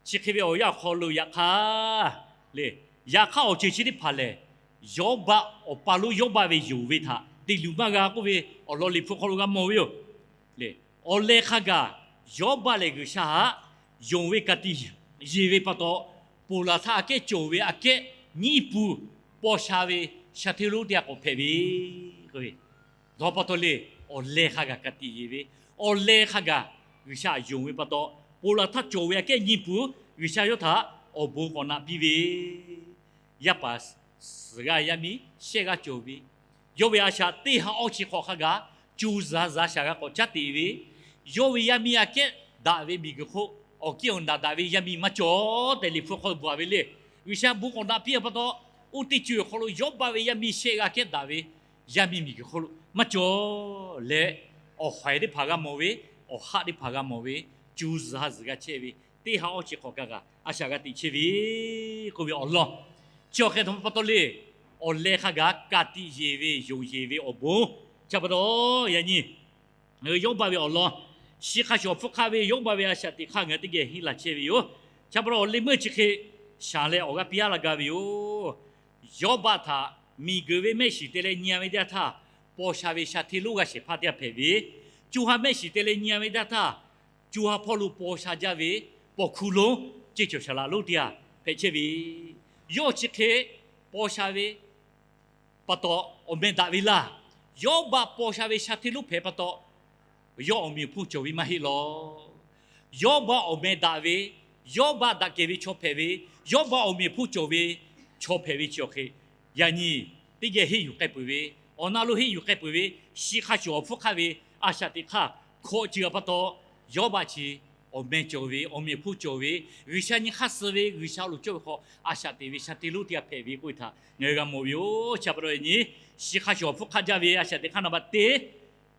Chi hk'e ve awˬ yanˇ awˬ hk'aw lo yaꞈ hk'aˇ le, yaꞈ hk'aˇ awˬ ceuˬ chi teˇ hpaˍ lehˬ, Yawˇbaˆ awˬ pa lonˉ Yawˇbaˆ ve yonˍ ve htaꞈ te luˬ maˇ g'a k'oˆ ve awˬ lawn Liꞈ hpu hk'aw lo g'a mawˬ ve yoˬ le. Awˬ leh hk'a gaˬ Yawˇbaˆ lehˬ G'uiˬsha htaꞈ yonˍ ve ka tiꞈ yeˬ ve pa taw, ponˬ laˬ htaˇ aꞈ kehˉ cawˬ ve aꞈ kehˉ nyiˇ pun paw sha ve sha hteˇ lonˉ teˇ g'aˇ k'awꞈ hpehꞈ ve k'oˆ ve, dawˇ pa taw le, awˬ leh hk'a gaˬ ka tiꞈ yeˬ ve, awˬ leh hk'a gaˬ G'uiˬsha yonˍ ve pa taw, ponˬ laˬ htaˇ cawˬ ve aꞈ kehˉ nyiˇ pun G'uiˬsha yawˇ htaꞈ awˬ bon k'awꞈ naꞈ piˇ ve, yaˇ paˍ suhˍ g'aˇ yaˇ miˇ shehˆ g'aˇ cawˬ ve, yawˇ ve a shaꞈ teˇ ha awˇ chi hk'awꞈ hk'a gaˬ co za za shaꞈ g'a k'awꞈ caˉ te ve, yawˇ ve yaˇ miˇ aꞈ kehˉ daꞈ ve miˬguiˬ hk'oˆ awˬ kiˇ awˬ naˬ daꞈ ve yaˇ miˇ maˇ cawˬ tehꞈ Liꞈ hpu hk'aw lo bvuhꞈ ve le. G'uiˬsha bon k'awꞈ naꞈ piˇ ve pa taw, oˇ teˇ ceuˬ awˬ hk'aw lo Yawˇbaˆ ve yaˇ miˇ shehˆ g'aˇ kehˉ daꞈ ve yaˇ miˇ miˬguiˬ hk'oˆ lo maˇ cawˬ leh, awˬ haiˬ teˇ hpaˍ g'a mawˬ ve, awˬ haˆ teˇ hpaˍ g'a mawˬ ve, co za zuhˬ g'a chehˇ ve, teˇ ha awˇ chi hk'awꞈ hk'a gaˬ a shaꞈ g'a teꞈ chehˇ ve k'oˆ ve awˬ lawn, chi awˬ hk'e htaꞈ pa taw le, awˬ leh hk'a gaˬ ka tiꞈ yeˬ ve yonˍ yeˬ ve awˬ bon, chi pa taw yaꞈ nyi Yawˇbaˆ ve awˬ lawn, shi hk'a shuˍ awˬ hpfuhˇ hk'aˆ ve Yawˇbaˆ ve a shaꞈ teꞈ hk'aˇ ngaˬ hui teˇ geh henˇ la chehˇ ve yoˬ. Chi pa taw awˬ leh meuˇ chi hk'e shaˍ leh awˬ g'aˇ piˇ aˉ la gaˇ ve yoˬ. Yawˇbaˆ htaꞈ miˬguiˬ ve mehˆ shiˍ te leh nyi-a ve teˇ yanˇ htaˇ, paw sha ve sha hteˇ lonˉ g'a shehˍ hpaˇ teˇ g'aˇ hpehꞈ ve, co ha mehˆ shiˍ te leh nyi-a ve teˇ yanˇ htaˇ, co ha hpawˇ lo paw sha jaˇ ve paw hkuˇ lonˉ, ceˇ cawˬ shaˍ laꞈ lonˉ teˇ g'aˇ hpehꞈ chehˇ ve, yawˇ chi hk'e paw sha ve pa taw awˬ meh daꞈ ve laˇ. Yawˇbaˆ paw sha ve sha hteˇ lonˉ hpehꞈ pa taw, yawˇ awˬ meꞈ awˬ hponˇ cawˬ ve maˇ heˆ law. Yawˇbaˆ awˬ meh daꞈ ve, Yawˇbaˆ daꞈ kehˬ ve chaw hpehꞈ ve, Yawˇbaˆ awˬ meꞈ awˬ hponˇ cawˬ ve chaw hpehꞈ ve chi awˬ hk'e, yaꞈ nyi teˇ geh henˇ yuˬ k'ai peuˬ ve, awˬ na lo henˇ yuˬ k'ai peuˬ ve, shi hk'a shuˍ awˬ hpfuhˇ hk'aˆ ve a shaꞈ teꞈ hk'aˇ hkawꞈ ceuˬ pa taw, Yawˇbaˆ chi awˬ meh cawˬ ve, awˬ meꞈ awˬ hponˇ cawˬ ve, G'uiˬsha nyi hk'aˇ suh ve, G'uiˬsha lo cawˇ ve hk'aw a shaꞈ teꞈ ve sha hteˇ lonˉ teˇ g'aˇ hpehꞈ ve k'oˆ ve htaꞈ ngaˬ hui g'a mawˬ ve yoˬ. Chi pa taw yaꞈ nyi, shi hk'a shuˍ awˬ hpfuhˇ hk'aˆ jaˇ ve a shaꞈ teꞈ hk'aˇ naˍ baˬ teˇ,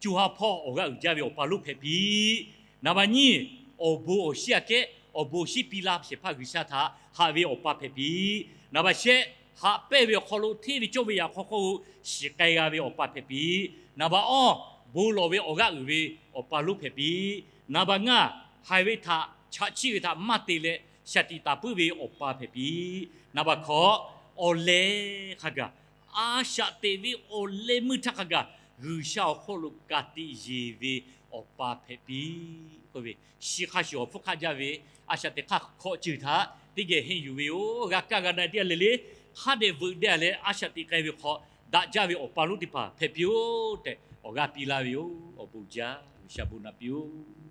co ha hpawˇ awˬ g'aˇ uiˍ jaˇ ve awˬ pa lonˉ hpehꞈ piˇ. Naˍ baˬ nyiˇ, awˬ bon awˬ shiˉ aꞈ kehˉ awˬ bon shinˉ piˇ laˇ shehˍ hpaˇ G'uiˬsha htaꞈ haꞈ ve awˬ pa hpehꞈ piˇ. Naˍ baˬ shehˆ, haꞈ pehnˇ ve awˬ hk'aw lo hteˇ ve cawˇ ve yaꞈ hk'aw hk'oˆ shiˍ k'ai g'a ve awˬ pa hpehꞈ piˇ. Naˍ baˬ awˇ, bon lawˬ ve awˬ g'aˇ uiˍ ve awˬ pa lonˉ hpehꞈ piˇ. Naˍ baˬ ngaˇ, haiˬ ve htaꞈ chaꞈ chiˆ ve htaꞈ maˇ te leh shaˍ tiꞈ taˍ puiˉ ve awˬ pa hpehꞈ piˇ. Naˍ baˬ hkawꞈ, awˬ leh hk'a gaˬ, a shaꞈ teꞈ ve awˬ leh meuˇ htaˇ hk'a gaˬ G'uiˬsha awˬ hk'oˆ lo ka tiꞈ yeˬ ve awˬ pa hpehꞈ piˇ k'oˆ ve, shi hk'a shuˍ awˬ hpfuhˇ hk'aˆ jaˇ ve a shaꞈ teꞈ hk'aˇ hkawꞈ ceuˬ htaꞈ teˇ geh henˇ yuˬ ve yoˬ. G'a kaˇ g'a na teˇ g'aˇ le le, hk'a dehꞈ veuꞈ deh leh a shaꞈ teꞈ k'ai ve hk'aw daꞈ jaˇ ve awˬ pa lonˉ teˇ hpaˍ hpehꞈ piˇ-oˆ tehꞈ awˬ g'aˇ piˇ laˇ ve yoˬ. Awˬ bon jaˇ. G'uiˬsha bon naꞈ piˇ-oˆ.